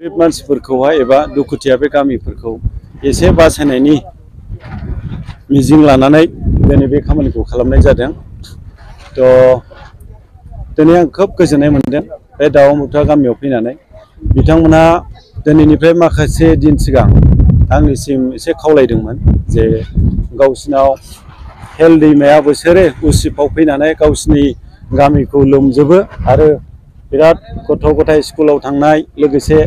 बे मानसिफोरखौहाय एबा दुखुथिया बे गामिफोरखौ एसे बासायनायनि मिजिं लानानै दिनै बे खामानिखौ खालामनाय जादों। दिनै आं खोब गोजोननाय मोनदों बे दाउमुथा गामियाव फैनानै। बिथांमोना दिनैनिफ्राय माखासे दिन सिगां आंनिसिम एसे खावलायदोंमोन जे गावसिनाव हेल दैमाया बोसोरे उसिफाव फैनानै गावसिनि गामिखौ लोमजोबो आरो बिराद गथ' गथाय स्कुलाव थांनाय लोगोसे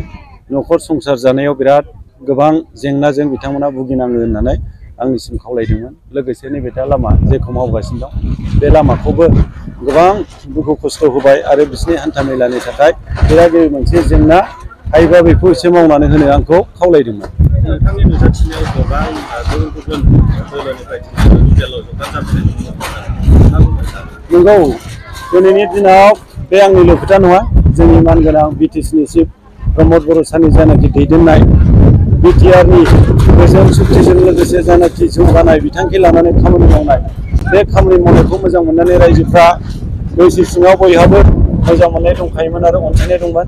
न'खर संसार जानायाव बिराद गोबां जेंनाजों बिथांमोना भुगिनाङो होननानै आंनिसिम खावलायदोंमोन। लोगोसे नैबे दा लामा जेखौ मावगासिनो दं बे लामाखौबो गोबां दुखु खस्थ' होबाय आरो बिसोरनि हान्थामेलानि थाखाय बिराद मोनसे जेंना हायोबा बेखौ एसे मावनानै होनो आंखौ खावलायदोंमोन। नोंथांनि नुजाथिनायाव गोबां गुबुन दोलोनिफ्राय नंगौ, दिनैनि दिनाव बे आंनिल' खोथा नङा, जोंनि मानगोनां बिटिसिनि चिफ प्रमद बर' सारनि जानाखि दैदेननाय बिटिआरनि गोजोन सुक्तिजों लोगोसे जानाखि जौगानाय बिथांखि लानानै खामानि मावनाय, बे खामानि मावनायखौ मोजां मोननानै रायजोफ्रा गोसो सिङाव बयहाबो मोजां मोननाय दंखायोमोन आरो अनसायनाय दंमोन।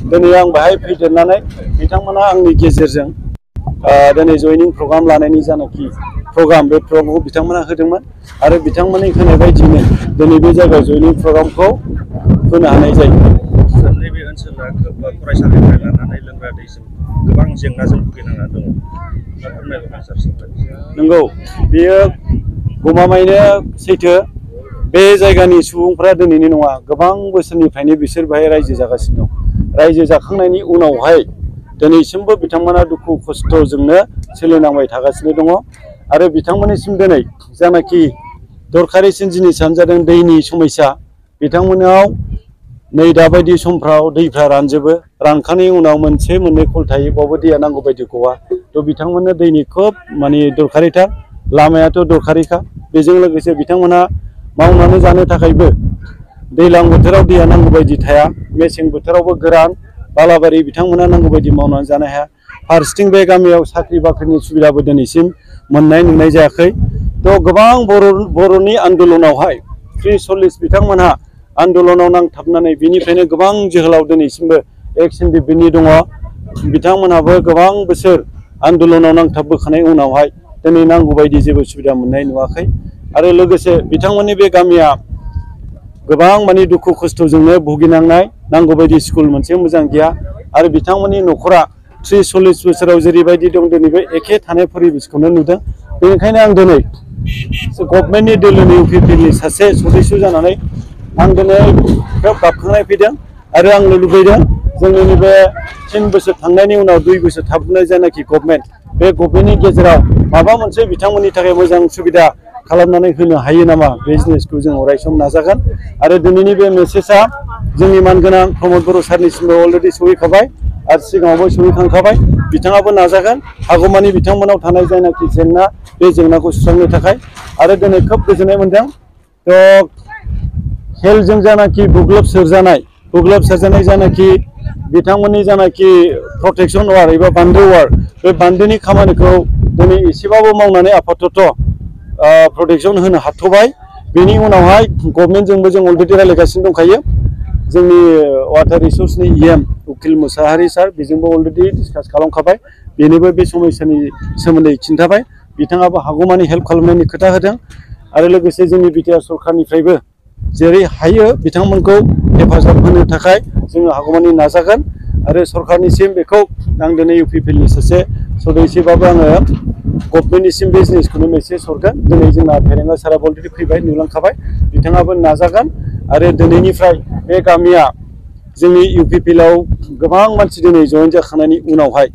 दिनै आं बेहाय फैदेरनानै बिथांमोना आंनि गेजेरजों दिनै जयनिं प्रग्राम लानायनि जानाखि प्रग्राम, बे प्रग्रामखौ बिथांमोना होदोंमोन आरो बिथांमोननि होनाय बायदियैनो दिनै बे जायगायाव जयनिं प्रग्रामखौ होनो हानाय जायो। नैबे ओनसोला फरायसालिनिफ्राय लानानै लोंग्रा दैसिम गोबां जेंनाजों भुगिनांना दङ। नंगौ, बेयो गमामायैनो सैथो। बे जायगानि सुबुंफ्रा दिनैनि नङा, गोबां बोसोरनिफ्रायनो बिसोर बेहाय रायजो जागासिनो दं। रायजो जाखांनायनि उनावहाय दिनैसिमबो बिथांमोना दुखु खस्थ'जोंनो सोलिनांबाय थागासिनो दङ आरो बिथांमोननिसिम दिनै जानाखि दरखारिसिन जिनिसानो जादों दैनि समस्या। बिथांमोनाव नै दाबायदि समफ्राव दैफ्रा रानजोबो, रानखांनायनि उनाव मोनसे मोननै खल थायो, बावबो दैया नांगौ बायदि गवा। बिथांमोननो दैनि खोब दरखारिथार, लामायाथ' दरखारिखा। बेजों लोगोसे बिथांमोना मावनानै जानो थाखायबो दैज्लां बोथोराव दैया नांगौ बायदि थाया, मेसें बोथोरावबो गोरान बालाबारि बिथांमोना नांगौ बायदि मावनानै जानो हाया। फारसेथिं बे गामियाव साख्रि बाख्रिनि सुबिदाबो दिनैसिम नुनाय जायाखै। गोबां बर'नि आन्दलनावहाय 30-40 बिथांमोनहा आन्दलनाव नांथाबनानै बिनिफ्रायनो गोबां जोहोलाव दिनैसिमबो एक्स-एनडिएफबि दङ। बिथांमोनहाबो गोबां बोसोर आन्दलनाव नांथाबबोखानाय उनावहाय दिनै नांगौ बायदि जेबो सुबिदा मोननाय नुवाखै आरो लोगोसे बिथांमोननि बे गामिया गोबां दुखु खस्थ'जोंनो भुगिनांनाय, नांगौ बायदि स्कुल मोनसे मोजां गैया आरो बिथांमोननि न'खरा 30-40 बोसोराव जेरैबायदि दं दिनैबो एखे थानाय परिबेसखौनो नुदों। बेनिखायनो आं दिनै गभर्नमेन्टनि दोलोनि इउपिपिएलनि सासे सदस्य जानानै आं दिनै खोब गाबखांनाय फैदों आरो आं लुबैदों जोंनि नैबे 3 बोसोर थांनायनि उनाव 2 बोसोर थाबोनाय जानाखि गभर्नमेन्ट, बे गभर्नमेन्टनि गेजेराव माबा मोनसे बिथांमोननि थाखाय मोजां सुबिदा खालामनानै होनो हायो नामा, बे जिनिसखौ जों अरायसम नाजागोन। आरो दिनैनि बे मेसेजआ जोंनि मानगोनां प्रमद बर' सारनिसिमबो अलरेडि सहैखाबाय आरो सिगाङावबो सहैखांखाबाय। बिथाङाबो नाजागोन हागौमानि बिथांमोनाव थानाय जायनाखि जेंना, बे जेंनाखौ सुस्रांनो थाखाय। आरो दिनै खोब गोजोननाय मोनदों। हेलजों जानाखि बुग्लोबसारजानाय जानाखि बिथांमोननि जानाखि प्रटेक्सन वार एबा बान्दो वार, बे बान्दोनि खामानिखौ दिनै एसेबाबो मावनानै आपातत प्रटेक्सन होनो हाथ'बाय। बेनि उनावहाय गभर्नमेन्टजोंबो जों अलरेडि रायज्लायगासिनो दंखायो। जोंनि वाटार रिसर्सनि EM उकिल मुसाहारि सार, बेजोंबो अलरेडि डिसकास खालामखाबाय। बेनोबो बे समस्यानि सोमोन्दै खिन्थाबाय। बिथाङाबो हागौमानि हेल्प खालामनायनि खोथा होदों आरो लोगोसे जोंनि बिटिआर सरखारनिफ्रायबो जेरै हायो बिथांमोनखौ हेफाजाब होनो थाखाय जोङो हागौमानि नाजागोन आरो सरखारनिसिम बेखौ आं दिनै इउपिपिएलनि सासे सदस्यबाबो आङो गभर्नमेन्टनिसिम बे जिनिसखौनो मेसेज हरगोन। दिनै जोंना फेरेंगा साराबो अलरेडि फैबाय, नुलांखाबाय। बिथाङाबो नाजागोन आरो दिनैनिफ्राय बे गामिया जोंनि इउपिपिएलआव गोबां मानसि दिनै जयेन जाखांनायनि उनावहाय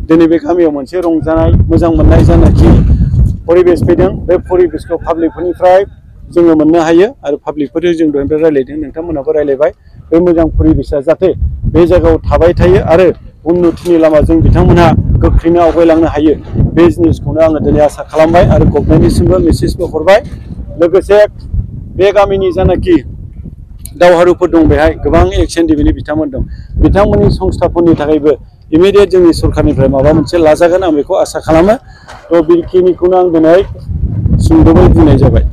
दिनै बे गामियाव मोनसे रंजानाय, मोजां मोननाय जानाखि परिबेस फैदों, बे परिबेसखौ पाब्लिकफोरनिफ्राय जोङो मोननो हायो आरो पाब्लिकफोरजों जों दहायनिफ्राय रायज्लायदों, नोंथांमोनहाबो रायज्लायबाय। बे मोजां परिबेसा जाहाथे बे जायगायाव थाबाय थायो आरो उन्नतिनि लामाजों बिथांमोनहा गोख्रैनो आवगायलांनो हायो, बे जिनिसखौनो आङो दिनै आसा खालामबाय आरो गभर्नमेन्टनिसिमबो मेसेजबो हरबाय। लोगोसे बे गामिनि जानाखि दावहारुफोर दं, बेहाय गोबां एक्स-एनडिएफबि बिथांमोन दं। बिथांमोननि संस्थाफोरनि थाखायबो इमिडियेट जोंनि सरखारनिफ्राय माबा मोनसे लाजागोन, आं बेखौ आसा खालामो। बेखिनिखौनो आं दिनै सुंद'यै बुंनाय जाबाय।